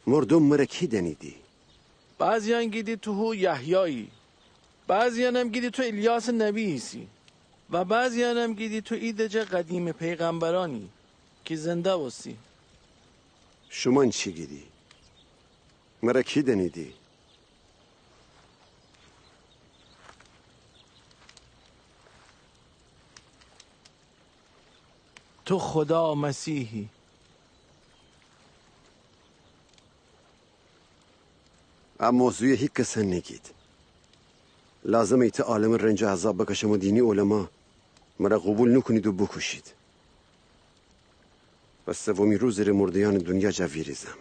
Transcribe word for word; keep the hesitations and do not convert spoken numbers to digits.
مردوم مرا کی دأنیدی؟ بعضیأن گیدی تو هو یحیایی، بعضیأنم گیدی تو ایلیاسٚ نبی ایسی و بعضیأنم گیدی تو ایدٚ جه قدیمٚ پیغمبرأنی کی زنده بوستی. شومأن چی گیدی؟ مرا کی دأنیدی؟ تو خودا مسیحی. ا موضوعَ هیکسَ نیگید. لازمه ایتأ عالمٚ رنج و عذاب بکشم و دینی علما مرا قوبیل نوکونید و بوکوشید و سومی روزٚ ره مرده‌یأنٚ دونیا جا ویریزم.